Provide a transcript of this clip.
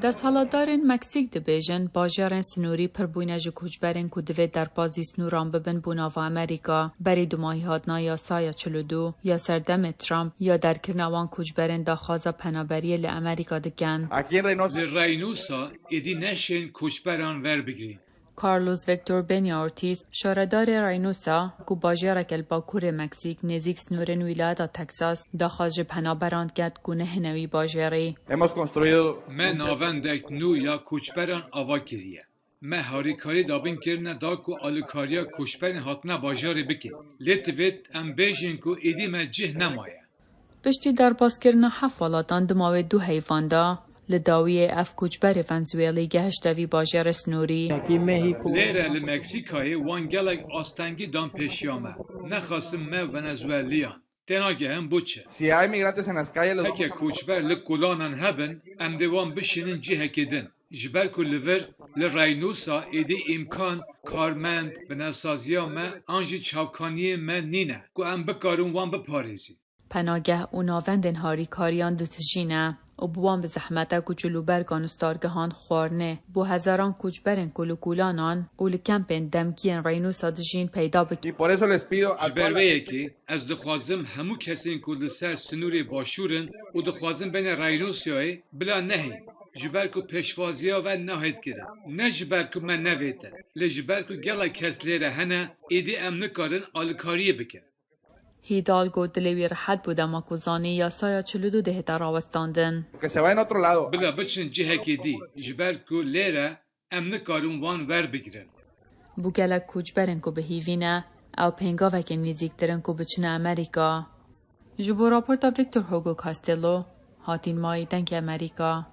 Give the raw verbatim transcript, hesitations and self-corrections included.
Desthilatdarên Meksîk dibêjin, bajêrên sinûrî pir bûne ji koçberên ku divê derbazî sinûran bibin bo nava Amerîka. Berî dumahî hatina yasaya çil û du ya serdemê Trump ya derkirina wan koçberên daxwaza penaberiyê li Amerîka dikin. Li Reynosa êdî neşên koçberan verbigirîn. Carlos Victor Peña Ortiz, şaredarê Reynosa, ku bajêreke li bakurê Meksîk, nêzîk sinûrên wîlayeta Texas, daxwaz ji penaberan diket ku nehêne wî bajêrê. Me navendek nû ya koçberan ava kiriye. Me harîkarî dabîn kirine da ku alîkariya koçberên hatine bajarê bikin. Lê divêt em bêjin ku êdî me cih nemaye. Piştî derbazkirina heft welatan di mawê du heyvan de, li dawiyê ev koçberê Venezuelî gehişte vî bajêrê sinûrî. Lêre li Meksîkayê wan gelek astengî dan pêşiya me. Nexasim me Venezueliyan. Tênagehin bo çi? Heke koçber li kolanan hebin, em dê wan bişînin cihekê din. Ji ber ku li vir, li Reynosa êdî îmkan, karmend, binesaziya me an jî çavkaniyên me nîne ku em bikarin wan biparêzin. Penageh û navendên harîkariyan ditijîne û bi wan bi zehmet e ku cilûbergan û stargehan xwarinê bo hezaran koçberên ku li kolanan û li kempên demkiyên Reynosa dijîn peyda bikin. Ji ber wê yekê ez dixwazim hemû kesên ku li ser sinûrê başûr in û dixwazin bêne Reynosayê bila nehên, ji ber ku pêşwaziya we nahêt kirin. Ne ji ber ku me nevêtin, lê ji ber ku gelek kes lêre hene, êdî em nikarin alîkariyê bikin. Hidalgo dilê wî rehet bû dema ku zanî yasaya çil û du dihête rawestandin. Bila biçin cihekê dî, ji ber ku lêre em nikarin wan werbigirin. Bû gelek koçberên ku bi hîvî ne, ew pêngavekê nêzîktir in ku biçine Amerîka. Ji bo raporta Victor Hugo Castello, Hatîn Mayî, Dengê Amerîka.